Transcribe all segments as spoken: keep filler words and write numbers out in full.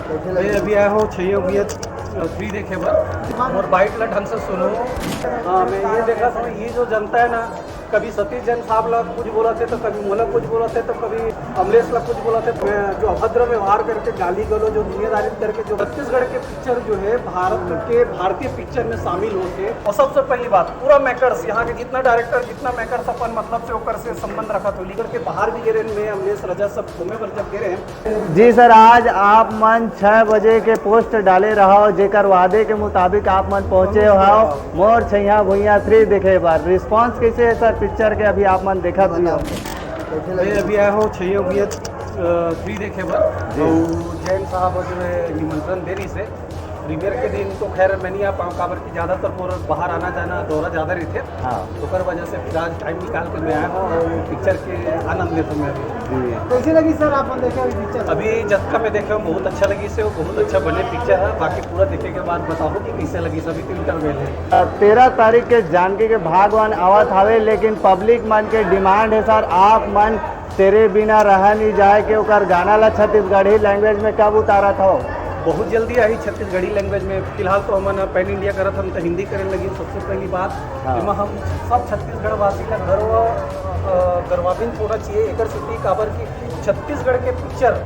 मैं अभी आया हूँ छैया भुइयां थ्री देखे बर, मोर बाइट ला ढंग से सुनो। हाँ, मैं ये देखा था, ये जो जनता है ना, कभी सतीश जैन साहब ला कुछ बोला थे, तो कभी मोला कुछ बोला थे, तो कभी अमलेश ला कुछ बोला थे। मैं जो अभद्र व्यवहार करके, गाली गलौज, जो दुनियादारी करके, जो छत्तीसगढ़ के पिक्चर जो है, भारत के, भारतीय पिक्चर में शामिल होते। और सबसे पहली बात, पूरा मेकर्स, यहाँ के जितना डायरेक्टर, जितना मेकर्स अपन मतलब से ओकर से संबंध रखा, तो लीगर के बाहर भी गिरे, मैं, अमलेश, रजत, सब घूमे पर जब गिरे हैं। जी सर, आज आप मन छह बजे के पोस्ट डाले रहो, जेकर वादे के मुताबिक आप मन पहुंचे हो मोर छैया भुइयां थ्री देखे बर। रिस्पांस कैसे है सर पिक्चर के? अभी आप मन देखत भी हो। मैं अभी आया हूँ छैया भुइयां थ्री देखे बर। जी। तो जैन साहब जो है निमंत्रण दे रही से, प्रीमियर के दिन तो खैर मैं नहीं आ पाऊँ, काबर कि ज़्यादातर मोर बाहर आना जाना, दौरा ज़्यादा रहिथे। हाँ। ओकर वजह से फिर आज टाइम निकाल के मैं आया हूँ और पिक्चर के आनंद लेता हूँ मैं अभी। जी। कैसे लगी सर आप देखे अभी पिक्चर? अभी जतका मैं देखे हूँ बहुत अच्छा लगी से, वो बहुत अच्छा बने पिक्चर है। बाकी पूरा देखे के बाद बताओ कि कैसे लगी, सभी तो इंटरव्यू है। तेरह तारीख के जानकी के भागवान आवत हवे, लेकिन पब्लिक मन के डिमांड है सर, आप मन तेरे बिना रहा नहीं जाए के ओकर गाना ला छत्तीसगढ़ी लैंग्वेज में कब उतारत हो? बहुत जल्दी आई छत्तीसगढ़ी लैंग्वेज में। फिलहाल तो हमन पैन इंडिया करत हन, तो हिंदी करे लगी सबसे पहली बात। हाँ। एमा हम सब छत्तीसगढ़ वासी ला गर्व, अ, गर्वान्वित होना चाहिए एकर सेती, काबर कि छत्तीसगढ़ के पिक्चर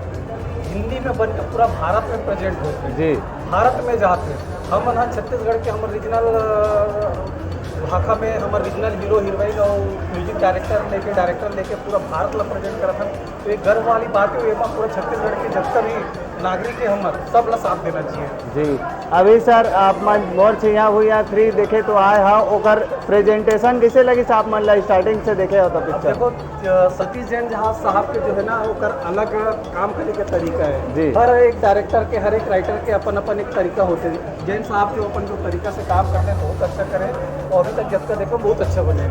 हिंदी में बन के पूरा भारत में प्रेजेंट होते हैं। जी। भारत में जाते हैं। हम ना छत्तीसगढ़ के हमर रीजनल, अ, भाखा में हमर रीजनल हीरो हीरोइन और म्यूजिक डायरेक्टर लेके, डायरेक्टर लेके पूरा भारत ला प्रेजेंट करत हन। तो ये गर्व वाली बात है, एमा पूरा छत्तीसगढ़ के जतका भी नागरिक है हमर, सब ला साथ देना चाहिए। जी, अभी सर आप मन मोर छैया भुइयां थ्री देखे तो आए हा, ओकर प्रेजेंटेशन कैसे लगी आप मन ला, स्टार्टिंग से देखे हो तो अब पिक्चर? देखो, अ, सतीश जैन जहाँ साहब के जो है ना, ओकर अलग काम करे के तरीका है। जी। हर एक डायरेक्टर के, हर एक राइटर के अपन अपन एक तरीका होते हैं। जैन साहब जो अपन जो तरीका से काम करते हैं, बहुत अच्छा करे, और अभी तक जब का देखो बहुत अच्छा बने।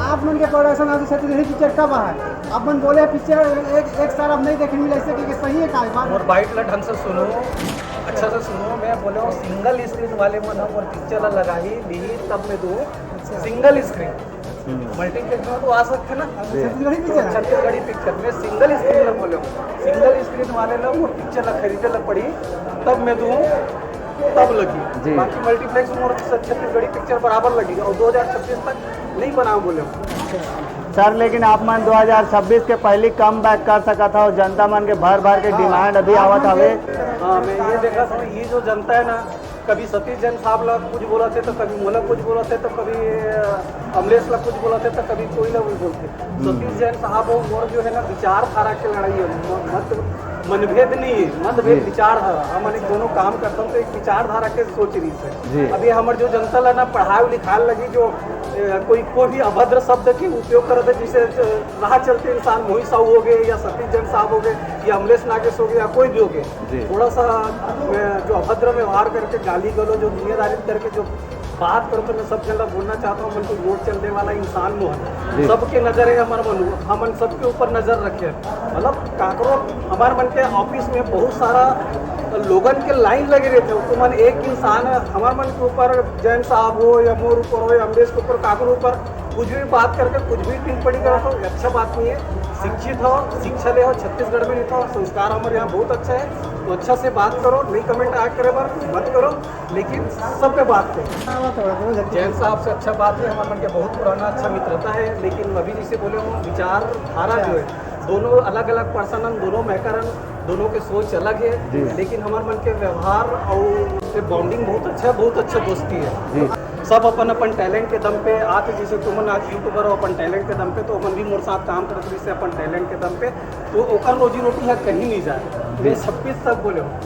आप मन के प्रोडक्शन आज छत्तीसगढ़ी पिक्चर कब है? आप मन बोले पिक्चर एक, एक साल अब नहीं देखे मिला, इससे कि सही है का बात? मोर बाइट ला ढंग से सुनो, अच्छा से सुनो। मैं बोले हूँ सिंगल स्क्रीन वाले मन ह मोर पिक्चर ला लगाही, लिही, तब मैं दूँ। अच्छा। Single screen. हम्म। मल्टीप्लेक्स में तो आ सकते ना। जी। छत्तीसगढ़ी पिक्चर है। छत्तीसगढ़ी पिक्चर, मैं सिंगल स्क्रीन ला बोले हूँ, सिंगल स्क्रीन वाले ला मोर पिक्चर ला खरीदे ला पड़ी, तब मैं दूँ, तब लगी। जी। बाकी मल्टीप्लेक्स में मोर छत्तीसगढ़ी पिक्चर बराबर लगी और दो हज़ार छब्बीस तक नहीं बनाओ बोले हूँ। सर, लेकिन आप मन दो हज़ार छब्बीस के पहली कम बैक कर सकत हो, जनता मन के भर भर के हाँ, डिमांड अभी हाँ, आवत हाँ, हवे। हाँ, मैं ये देखा था, ये जो जनता है ना, कभी सतीश जैन साहब ला कुछ बोला थे, तो कभी मोला कुछ बोला थे, तो कभी, अ, अमलेश ला कुछ बोला थे, तो कभी कोई ला कुछ बोलते। हम्म। सतीश जैन साहब हो, मोर जो है ना, विचारधारा के लड़ाई है, म-, मत, मनभेद नहीं है, मतभेद जी। विचारधारा। हम एक दोनों काम करता हूँ, तो एक विचारधारा के सोच रही है। जी। अभी हमर जो जनता ला ना पढ़ाई लिखाई लगी, जो, अ, कोई, कोई भी अभद्र शब्द के उपयोग करत है, जिसे, अ, राह चलते इंसान मोहित साहू हो गए या सतीश जैन साहब हो गए या अमलेश नागेश हो गए या कोई भी हो गए, जी। थोड़ा सा, अ, जो अभद्र व्यवहार करके, गाली गलौज, जो दुनियादारी करके जो बात करो, तो मैं सब जगह बोलना चाहता हूँ, हमन तो वोट चलने वाला इंसान नो है। जी। सबके नजर है हमर मन, हमन सबके ऊपर नजर रखे। मतलब काकरो, हमार मन के ऑफिस में बहुत सारा लोगन के लाइन लगे रहते हो, तो मन एक इंसान है, हमार मन के ऊपर जैन साहब हो या मोर ऊपर हो या अमलेश के ऊपर, काकरो ऊपर कुछ भी बात करके कुछ भी टिप्पणी करो तो अच्छा बात नहीं है। शिक्षित हो, शिक्षा ले हो, छत्तीसगढ़ में रहता हो, संस्कार हमारे यहाँ बहुत अच्छा है, तो अच्छा से बात करो, नहीं कमेंट आ करे बर मत करो, लेकिन सब पे बात करो। जैन साहब से अच्छा बात है, हमारे मन के बहुत पुराना अच्छा मित्रता है, लेकिन अभी जैसे बोले हूँ विचारधारा जो है, दोनों अलग अलग पर्सन हन, दोनों मेकर हन, दोनों के सोच अलग है, जी। लेकिन हमारे मन के व्यवहार और से बॉन्डिंग बहुत अच्छा है, बहुत अच्छा दोस्ती है। जी। सब अपन अपन टैलेंट के दम पे आके, जैसे तुमन आज यूट्यूबर हो, अपन टैलेंट के दम पे, तो अपन भी मोर साथ काम करत रही से अपन टैलेंट के दम पे, तो ओकर रोजी रोटी है कहीं नहीं जाए। जी। मैं छब्बीस तक बोले हूँ,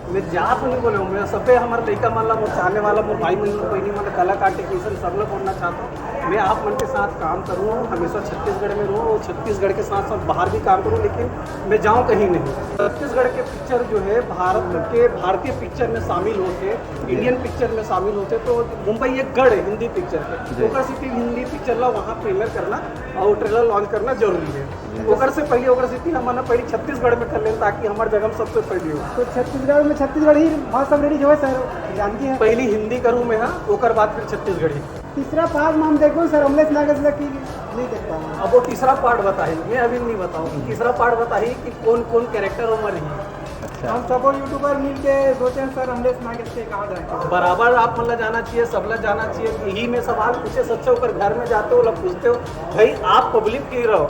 मैं जात नहीं बोले हूँ, मैं सबे हमारे लड़का मन ला, मोर चाहने वाला, मोर भाई मन, बहनी मन, कलाकार, टेक्नीशियन, सब लोग बोलना चाहता हूँ, मैं आप मन के साथ काम करूँ, हमेशा छत्तीसगढ़ में रहूँ और छत्तीसगढ़ के साथ साथ बाहर भी काम करूँ, लेकिन मैं जाऊँ कहीं नहीं। छत्तीसगढ़ के पिक्चर जो है भारत के, भारतीय पिक्चर में शामिल होते, इंडियन पिक्चर में शामिल होते, तो मुंबई एक गढ़ है हिंदी पिक्चर के, जी। ओकर सेती हिंदी पिक्चर ला वहाँ प्रीमियर करना और ट्रेलर लॉन्च करना जरूरी है। जी। ओकर से पहले, ओकर सेती हमन पहले छत्तीसगढ़ में कर लें, ताकि हमार जगह में सबसे पहले हो। तो छत्तीसगढ़ में छत्तीसगढ़ी भाषा में रिलीज होए सर, जानकी है। पहली हिंदी करूँ मैं, हाँ, ओकर बाद फिर छत्तीसगढ़ी। तीसरा पार्ट में हम देखो सर, अमलेश नागेश लकी नहीं देख पाऊंगा। अब वो तीसरा पार्ट बताही, मैं अभी नहीं बताऊँ। तीसरा पार्ट बताही कि कौन कौन कैरेक्टर ओमा रही। हम सबो यूट्यूबर मिलके सोचे सर अमलेश नागेश के कहाँ जाए। बराबर आप मन ला जाना चाहिए, सब ला जाना चाहिए। यही में सवाल पूछे, सच्चे होकर घर में जाते हो, लोग पूछते हो, भाई आप पब्लिक की रहो,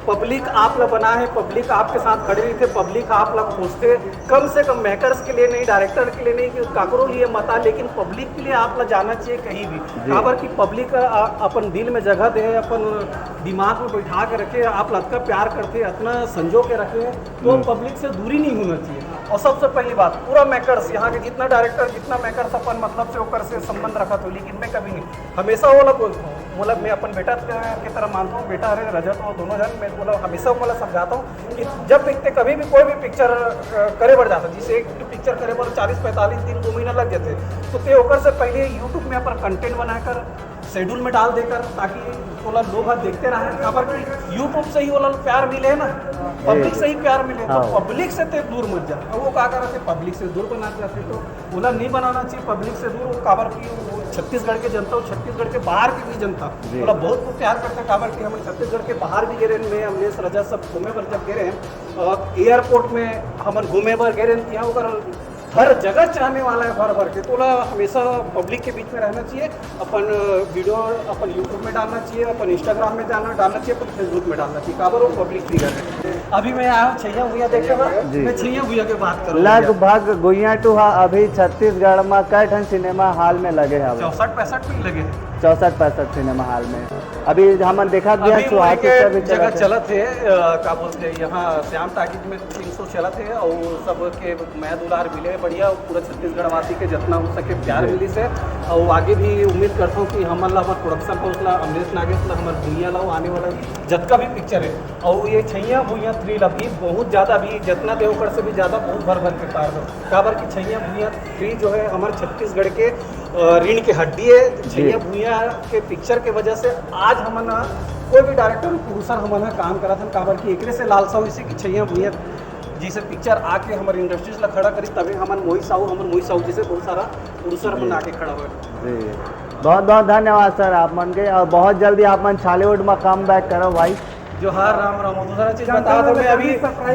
पब्लिक आप ला बना है, पब्लिक आपके साथ खड़ी रही थे, पब्लिक आप ला खोजते, कम से कम मेकर्स के लिए नहीं, डायरेक्टर के लिए नहीं कि काकरो लिए मता, लेकिन पब्लिक के लिए आप ला जाना चाहिए कहीं भी। काबर कि पब्लिक अपन दिल में जगह दे, अपन दिमाग में बैठा के रखे, आप ला अतना प्यार करते, अतना संजो के रखे, तो पब्लिक से दूरी नहीं होना चाहिए। और सबसे पहली बात, पूरा मेकर्स, यहाँ के जितना डायरेक्टर, जितना मेकर्स अपन मतलब से ओकर से संबंध रखत हो, लेकिन मैं कभी नहीं, हमेशा वो लोग बोलता हूँ, मतलब मैं अपन बेटा के तरह मानता हूँ, बेटा हरे रजत, वो दोनों जन, मैं बोला हमेशा वो समझाता हूँ कि जब भी ते कभी भी कोई भी पिक्चर करे बर जाता, जिसे एक पिक्चर करे बर चालीस पैंतालीस दिन, दो महीना लग जाते, तो ते ओकर से पहले यूट्यूब में अपन कंटेंट बनाकर शेड्यूल में डाल देकर, ताकि ओला लोग ह देखते रहे, काबर कि यूट्यूब से ही ओला प्यार मिले ना, पब्लिक से ही प्यार मिले। तो हाँ। पब्लिक से ते दूर मत जा। अब वो का करत हे, पब्लिक से दूर बना जाते, तो ओला नहीं बनाना चाहिए पब्लिक से दूर। वो काबर कि वो छत्तीसगढ़ के जनता, वो छत्तीसगढ़ के बाहर के भी जनता जी। ओला बहुत प्यार करते, काबर कि हम छत्तीसगढ़ के बाहर भी गए रहे, मैं, अमलेश, रजत सब घूमे बर जब गए रहे, एयरपोर्ट में हमन घूमे बर गए रहे, यहाँ ओकर हर जगह चाहने वाला है भर भर के। तो ओला हमेशा पब्लिक के बीच में रहना चाहिए। अपन वीडियो अपन यूट्यूब में डालना चाहिए, अपन इंस्टाग्राम में डालना डालना चाहिए, अपन फेसबुक में डालना चाहिए। काबर वो पब्लिक फिगर है। अभी मैं आया हूँ छैया भुइयां देखे बर, जी। मैं छैया भुइयां के बात करूँ। लगभग गुइयां टू हा अभी छत्तीसगढ़ में कै ठन सिनेमा हॉल में लगे हवे? चौसठ पैंसठ में लगे हैं। चौसठ पैंसठ सिनेमा हॉल में अभी हमन देखत भी अभी हैं, सुहासिनी वही के से भी जगह चलत है। चलत है, अ, का बोलते हैं, यहाँ श्याम टाकीज में तीन सौ चलत है और सबके मया दुलार मिले, बढ़िया, पूरा छत्तीसगढ़ वासी के जितना हो सके प्यार जी। मिली से। और आगे भी उम्मीद करता हूँ कि हमन ला, हमर प्रोडक्शन हाउस ला, अमलेश नागेश ला, हमर भुइयां ला, आने वाला जतका भी पिक्चर है, और ये छैया भुइयां थ्री ला भी बहुत ज़्यादा, भी जितना दे ओकर से भी ज़्यादा बहुत भर भर के प्यार दो। काबर कि छैया भुइयां थ्री जो है हमर छत्तीसगढ़ के, अ, रीढ़ के हड्डी है। जी। छैया भुइयां के पिक्चर के वजह से आज हमन ह कोई भी डायरेक्टर, प्रोड्यूसर हमन ह काम करत हन, काबर कि एकरे से लालसा होइसे कि छैया भुइयां जैसे पिक्चर आके हमर इंडस्ट्रीज ला खड़ा करी, तभी हमन मोहित साहू, हमर मोहित साहू जैसे बहुत सारा प्रोड्यूसर मन जी। आके खड़ा हुए। जी, बहुत बहुत धन्यवाद सर आप मन के, और बहुत जल्दी आप मन छॉलीवुड में कम बैक करो भाई। जोहार, राम राम। और दूसरा चीज बता दो, मैं अभी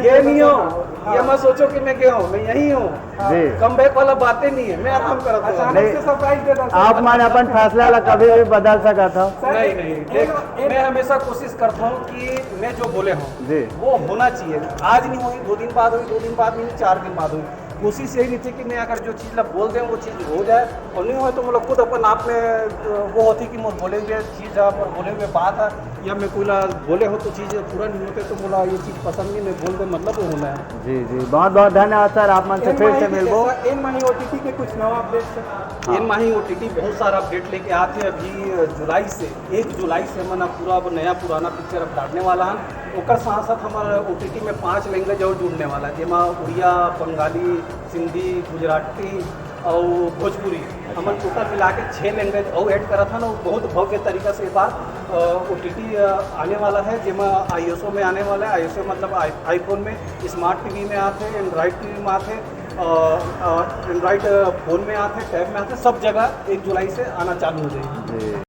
ये नहीं हूँ, ये मत सोचो कि मैं गया हूँ, मैं यही हूँ। जी। कम बैक वाला बातें नहीं है, मैं आराम करता हूँ। अचानक नहीं, से सरप्राइज दे दो। आप मन अपन फैसला ला कभी भी बदल सकत हो। नहीं, नहीं, देख, मैं हमेशा कोशिश करता हूँ कि मैं जो बोले हूँ, जी। वो होना चाहिए। आज नहीं होई, दो दिन बाद होई, दो दिन बाद नहीं, चार दिन बाद होई। कोशिश यही रहती है कि मैं अगर जो चीज़ ला बोल दें, वो चीज़ हो जाए, और नहीं हो तो मतलब खुद अपन आप में, अ, वो होती कि मोर बोले हुए चीज़ है, मोर बोले हुए बात है, या मैं कोई ला बोले हो तो चीज़ पूरा नहीं होते, तो बोला ये चीज़ पसंद नहीं, मैं बोल दे, मतलब वो होना है। जी, जी, बहुत बहुत धन्यवाद सर, आप मन से फिर से मिलबो। एन माही ओटीटी के कुछ नवा अपडेट सर? हाँ। एन माही ओटीटी बहुत सारा अपडेट लेके आते हैं अभी, अ, जुलाई से, एक जुलाई से हमन अब पूरा अब नया पुराना पिक्चर अब डालने वाला है। ओकर साथ साथ हमर ओटीटी में पांच लैंग्वेज और जुड़ने वाला है, जेमा उड़िया, बंगाली, सिंधी, गुजराती और भोजपुरी। हमन टोटल मिला के छः लैंग्वेज और ऐड करत हन, और बहुत भव्य तरीका से ये बार ओटीटी आने वाला है, जेमा आईओएसओ में आने वाला है। आईओएसओ मतलब आई, आईफोन में, स्मार्ट टीवी में आथे, एंड्रॉयड टीवी में आथे, एंड्रॉयड फोन में आथे, टैब में आथे, सब जगह एक जुलाई से आना चालू हो जाएगी। जी।